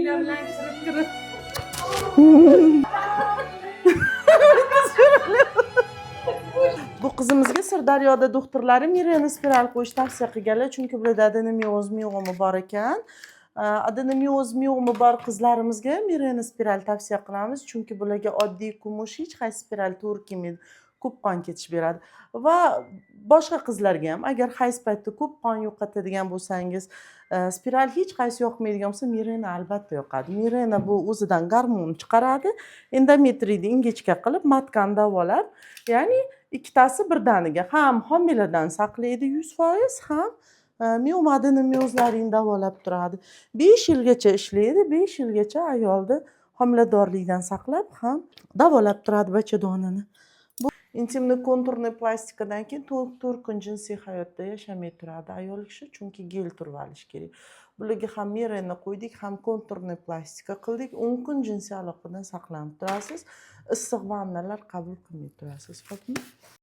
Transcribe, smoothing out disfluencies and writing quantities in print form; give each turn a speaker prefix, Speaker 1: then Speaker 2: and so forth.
Speaker 1: Bilan kirib kirib.
Speaker 2: Bu qizimizga Sirdaryoda doktorlari Mirena spiral qo'yish tavsiya qilganlar, chunki bularda adenomioz miomi bor ekan. Adenomioz miomi bor qizlarimizga Mirena spiral tavsiya qilamiz, chunki bularga oddiy kumush hech qaysi spiral to'g'ri kelmaydi, ko'p qon ketish beradi. Va boshqa qizlarga ham, agar hayz paytida ko'p qon yo'qotadigan bo'lsangiz, spiral hech qaysi yoqmaydigan bo'lsa, Mirena albatta yoqadi. Mirena bu o'zidan gormon chiqaradi, endometriyni ingichka qilib, матка ni davolab, ya'ni ikkitasi birdaniga ham homiladan saqlaydi 100%, ham mioma, adenomiozlaringni davolab turadi. 5 yilgacha ishlaydi, 5 yilgacha ayolni homiladorlikdan saqlab, ham davolab turadi bachadonini. Bu интимный контурный plastikadan keyin 4 kun jinsiy hayotda yashamay turadi ayol kishi, chunki gel turib olish kerak. Bularga ham Mirena qo'ydik, ham контурный plastika qildik. 10 kun jinsiy aloqadan saqlanib turasiz, issiq vannalar qabul qilmay turasiz, xo'pmi?